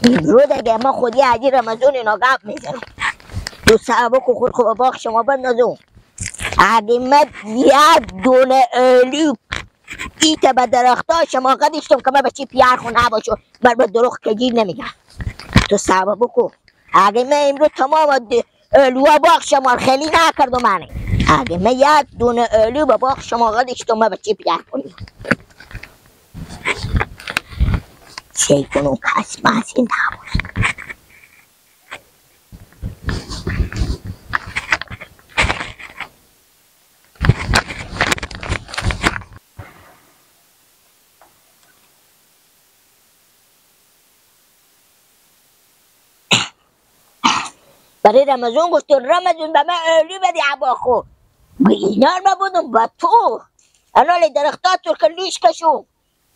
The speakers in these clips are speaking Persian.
امروز اگه ما خودی عجی رمضان اینا گپ میزنم تو صاحب کو خود خو باغ شما بندازم. اگه من یک دونه الو ایتا به درختا شما قدیشتم که من بچه پیار خون نباشو بر به دروغ کجیر نمیگم. تو صاحب بکو اگه من امروز تمام الوها باغ شما خیلی نکردم منه. اگه من یک دونه الو به باغ شما قدیشتم من بچه پیار خونیم. چه کنم کس مسی نباشه. برای رمضان گفت رمضان به من الو بدی عبا خو اینا رو بودم با تو الان درختات تو که لیش کشو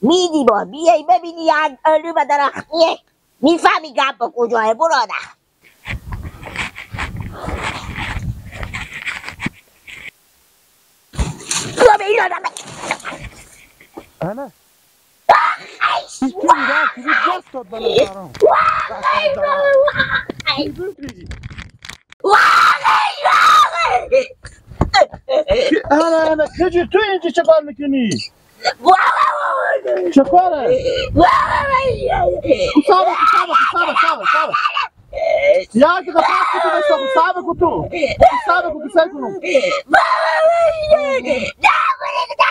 میدی با بیای ببینی یک الو به درخت میه میفهمی گپ به کجاه برادر. انا انا انا کجی تو اینجا چه کار میکنی؟ چه کاره؟ صبر صبر صبر صبر صبر یا که پاس کو تو صبر کو تو صبر کو سعی کنم.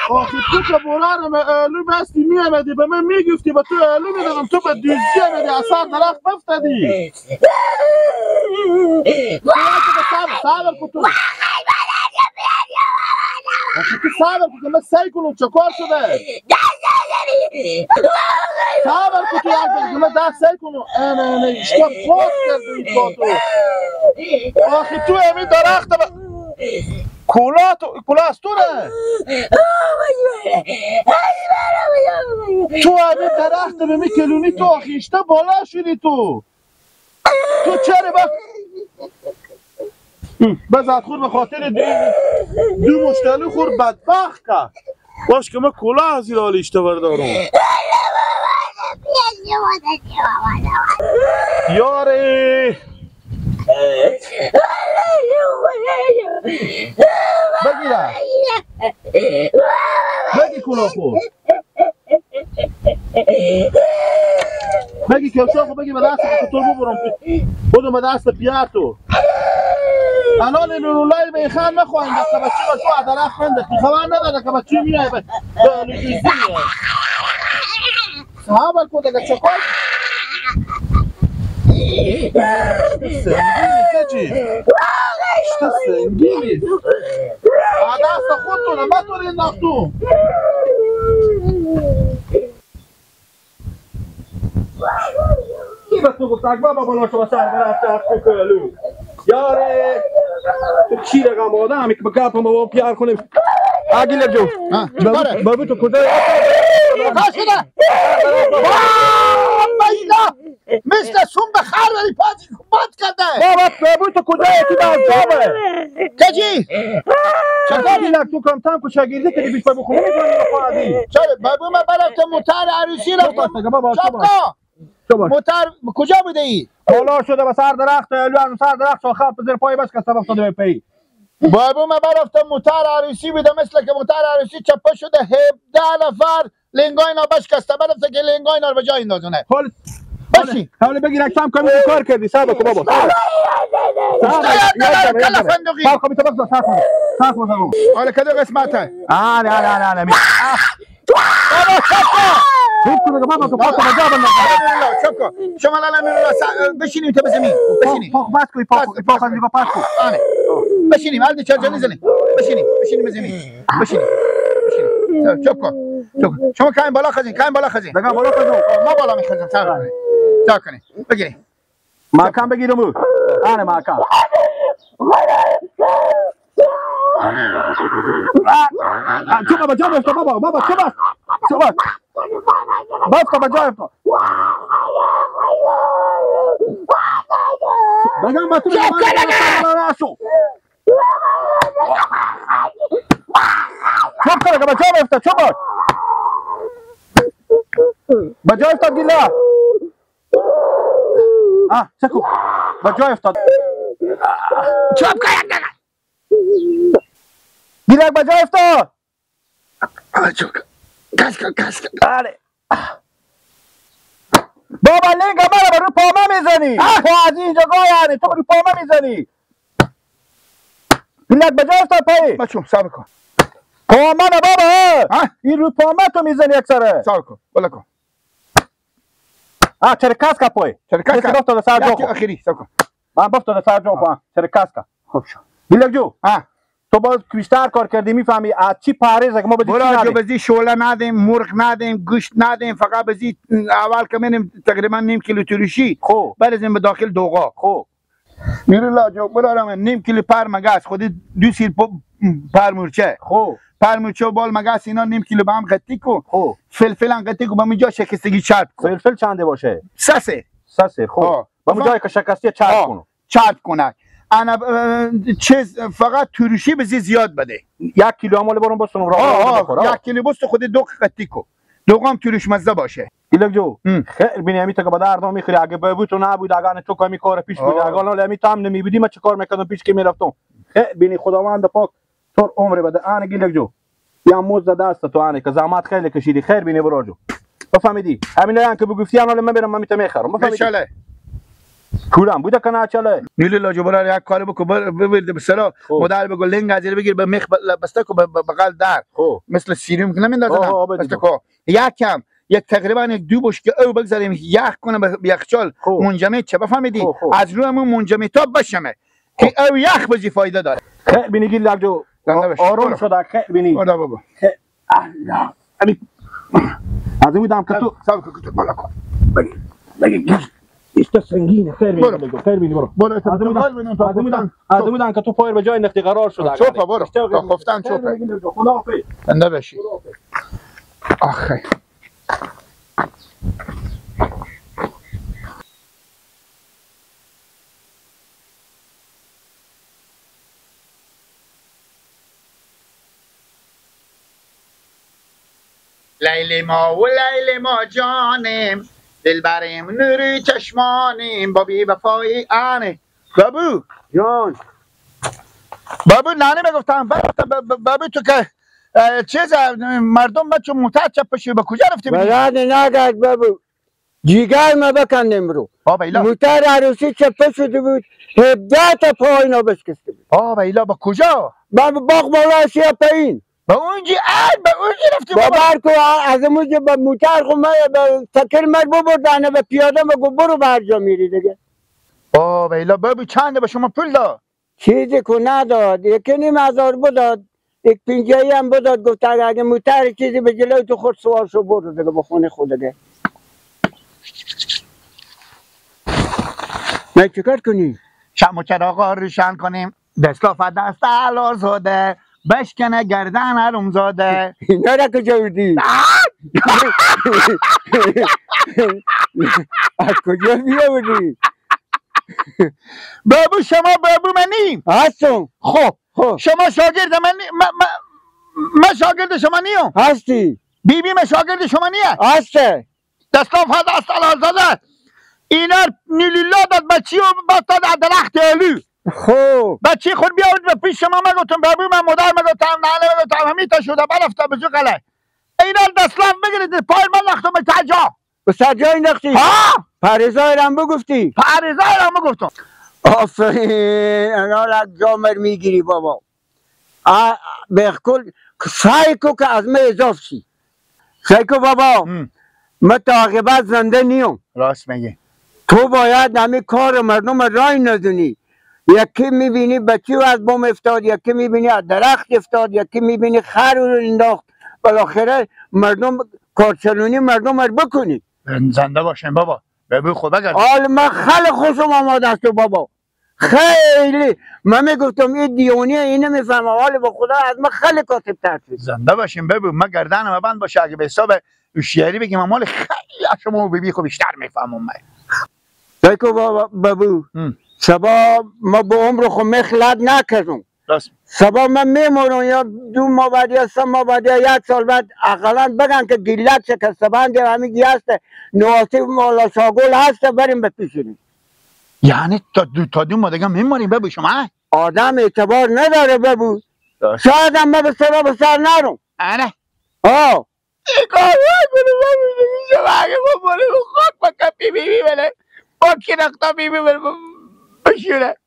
آخه تو که برارم الو بستی میامدی به من میگفتی به تو الو میدادم تو به دوزی آمدی اصلا درخت بفتادی. صبر صبر کو تو آخه تو صبر کو که من سعی کنم چه کار شده. صبر کو تو یک دقیقه من دست سعی کنم. انا انا اشتباه پاس کردی با تو. آخه تو همین درخت کلا تو کلا از تو نه تو همین درخت به میکلونی تو آخه اشته بالا شدی تو تو چرا با بزد خور به خاطر دو مشتلو خور بدبخت که باش که من کلا از این حال اشته بردارم. یاره بگیره بگی کلا خور بگی کفشا خور بگی به دست تو ببرم بودم به دست پیار تو. الان نورالله به خان نخواهیم دست بچه بچه درخت بنده خبر نداره که بچه میای به دوزی میای صحابه کو دیگه چه کار سنگینی کجی شته سنگینی دست خودتونه ما تو انداختو. کی به تو گفت بابا بالا شو سر برفت کلو یاره تو چی رقم آدم که به گپ ما پیار کنیم. عقیل جو بابا تو کجا شده؟ مثل سوم به خر ولی پاسی باد کرده. بابا بابا تو کجا یکی به عذابه کجی؟ چطور دیلک تو کم تم کو شاگردی که بیش بابا خونه میکنی خواهی. چرا بابا من برفتم موتر عروسی رفتم. چاپکا موتر کجا بوده ای؟ بالا شده به سر درخت الو سر درخت شاخه زیر پای بس که سبب افتاده به پی. بابا من برفتم موتر عروسی بوده مثل که موتر عروسی چپه شده 17 نفر لنگای نا بشکسته برفته که لنگای نا به جای اندازونه. حال باشی حالا بگیر کم کمی کار کردی صبر کن بابا. کلا فندقی صبر کن تو بس صبر کن حالا کدو قسمته؟ آره آره آره بابا چپ کن بابا تو پاک بجا بند چپ کن شما لالا بشینیم تو بزنیم بشینیم پاک بس کن پاک پاک دیگه پاک کن آره بشینیم حالا چه جانی زنیم بشینیم بشینیم بزنیم بشینیم بشینیم چپ کن شما کاین بالا خزین کاین بالا خزین دیگه بالا خزین ما بالا میخزم صبر کنید صبر کنید بگیریم ماکان بگیرم آره ماکان تو بابا جا بفتا بابا بابا تو بس تو بس بفتا با جا بفتا بگم با تو چپ کنه با جا بفتا چپ باش با جا افتا گیلا سکو با جای افتاد. چوب کن یک دقیقه. گیلک با جای افتاد. چوب کن. کس کن کس کن. بله. بابا لنگ مرا رو پامه میزنی. تو از اینجا گاه تو رو پامه میزنی. گیلک با جای افتاد پای. بچم صبر کن. پامه نه بابا. این رو پامه تو میزنی اکثره. صبر کن. بالا کن. چرکاس کا پای. چرکاس کا. افتاد سر جا. آخری صبر کن. من افتاد سر جا خو. چرکاس کا. خوب شد. گیلک جو. تو باز بیشتر کار کردی میفهمی از چی پرهیز که ما به برا جو بزی شعله ندیم، مرغ ندیم، گوشت ندیم، فقط بزی اول که منیم تقریبا نیم کیلو ترشی خب برزیم به داخل دوغا. خب میرلا جو برا من نیم کیلو پر مگس خودی 2 سیر پر مورچه. خب پر مورچه و بال مگس اینا نیم کیلو به هم قطی کو. خب فلفل هم قطی کو، به اونجا شکستگی چرب کو. فلفل چنده باشه؟ 3 سه. 3 سه. خب به اونجا که شکستی چرب کنه. چرب کنه. انا چیز فقط ترشی بزی زیاد بده. 1 کیلو عمال برام بستونم راه. 1 کیلو بست خود 2 قطی کو. دوغام ترش مزه باشه. گیلک جو خیر بینی همی تا که به درد میخوری. اگه بابو تو نبود، اگه تو کمی کار پیش بود، اگه حالا همی تا هم نمیبودی من چه کار میکردم پیش که میرفتم. خیر بینی خداوند پاک تو عمر بده. آن گیلک جو یا موز دست تو آنه که زحمت خیلی کشیدی. خیر بینی برا جو. بفهمیدی؟ همین که بگفتی حالا من برم من میتم میخرم. بفهمیدی؟ کولم بوده که نه چله. نیلی لاجو برار یک کار بکو ببرد به سرا مدل بگو لنگ از بگیر به میخ بسته کو به بغل در مثل سیروم که نمیندازن بسته کو یکم یک تقریبا یک 2 بشکه او بگذاریم یخ کنه به یخچال منجمد چه. بفهمیدی؟ از روی همون منجمد تا بشمه که او یخ بزی فایده داره. خیر بینی گیل جو آروم شده. خیر بینی آره بابا. الله از بودم که تو صبر کن بالا کن بگی ایستا سنگینه. خیر بینی خیر بینی برو. برو از بودم که تو پایر به جای نختی قرار شده. چوپه برو تا خفتن چوپه. خداحافظ. زنده باشی. آخه لیلی ما و لیلی ما جانم دلبرم نوری چشمانیم با بی وفایی آنه. بابو جان بابو نانه میگفتم بابو تو که چیز مردم بچه موتر چپشی به کجا رفتی؟ بلد نگرد بابو جیگر ما بکندیم رو. بابا ایلا موتر عروسی چپه شده بود 17 تا پایینا بشکسته بود. بابا ایلا با کجا؟ با باغ بالا یا پایین با اونجی به اونجی رفتی بابا. باور کو از اونجا با موتر خو ما به تکر مر ببردن به پیاده ما گفت برو به هر جا میری دیگه. بابا ایلا بابا چنده به شما پول داد؟ چیزی کو نداد، 1,500 بداد، 1.50 هم بداد. گفت اگه موتر چیزی به جلوی تو خود سوار شو برو دیگه به خونه خود دیگه. نه چیکار کنی؟ شمع و چراغ روشن کنیم، دستلاف دست علا زاده بشکنه گردن حروم زاده. اینا را کجا بودی؟ از کجا بیاوردی؟ بابو شما بابو منی؟ هستم. خب شما شاگرد من من شاگرد شما نیم. هستی. بی بی من شاگرد شما نیه. هسته. دستلاف دست علا زاده اینا نیلیلا داد بچی و داد از درخت الو. خب بچه خود بیاورد به پیش شما مگفتم بابو من مادر مگفتم ننه مگفتم همین تا شده برفته به قله اینا دستلاف بگیرید پای من نختم به تجا به سجای نختی؟ ها پریزای رم بگفتی؟ پریزای رم بگفتم. آفرین انا را جامر میگیری بابا. بخکل سعی کو که از من اضاف شی. سعی کو بابا من تا عاقبت زنده نیم. راست میگی. تو باید همه کار مردم رای ندونی. یکی میبینی بچه از بوم افتاد، یکی میبینی از درخت افتاد، یکی میبینی خر رو انداخت. بالاخره مردم کارچلونی مردم رو بکنی. زنده باشین بابا. ببین خدا بگرد. حال من خیلی خوشم آمده است بابا. خیلی من میگفتم این دیونیه این نمیفهمه، حال با خدا از من خیلی کاتب تر شد. زنده باشین ببین من گردنم بند باشه اگه به حساب هوشیاری بگیم مال خیلی از شما ببی خب بیشتر میفهمم من. دیکو بابا بابو سبا ما به عمر خو مخلد نکردم. سبا من میمونم یا 2 ماه بعد یا 3 ماه بعد یا 1 سال بعد اقلا بگن که گیلک شکسته بند همین هست نواسی مالا شاگل هست بریم به پیشونی. یعنی تا دو ما دیگه میمانیم ببو شما؟ آدم اعتبار نداره ببو. شاید هم من به سر به سر نرم. آره. آه. ای کار نکنه ببو شما اگه ببره خاک بکن بی بی بله. باکی نقطه بی بی بله بشوره.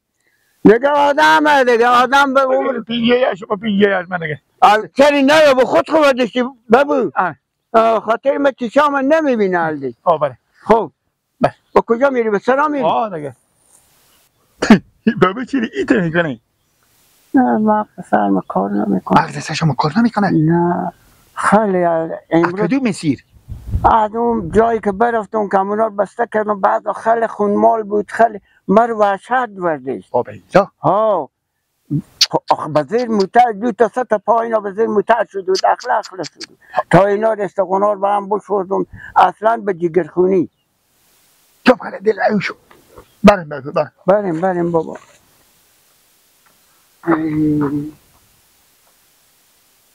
دیگه آدم دیگه آدم به عمر پینگه شما پینگه از من دیگه. چرا نه به خود خود داشتی ببو. خاطر من چشام نمیبینه الدی. آه بله. خب. بله. با کجا میری؟ به سرا میری؟ آه دیگه. بابا چی ایت میکنی؟ نه مغز سرم کار نمیکنه. مغز سر شما کار نمیکنه؟ نه خیلی امروز کدوم مسیر؟ از اون جایی که برفتم که اونا بسته کردم بعد خیلی خونمال بود خیلی مر وحشت وردش. آه بیلا. ها آخ به زیر موتر دو تا سه تا پا اینا به زیر موتر شد بود اخلا اخلا شد تا اینا رستقونار با هم بشوردم اصلا به جگرخونی. جاب خیلی دل عیوشو. بریم بریم بریم. بریم بریم بابا.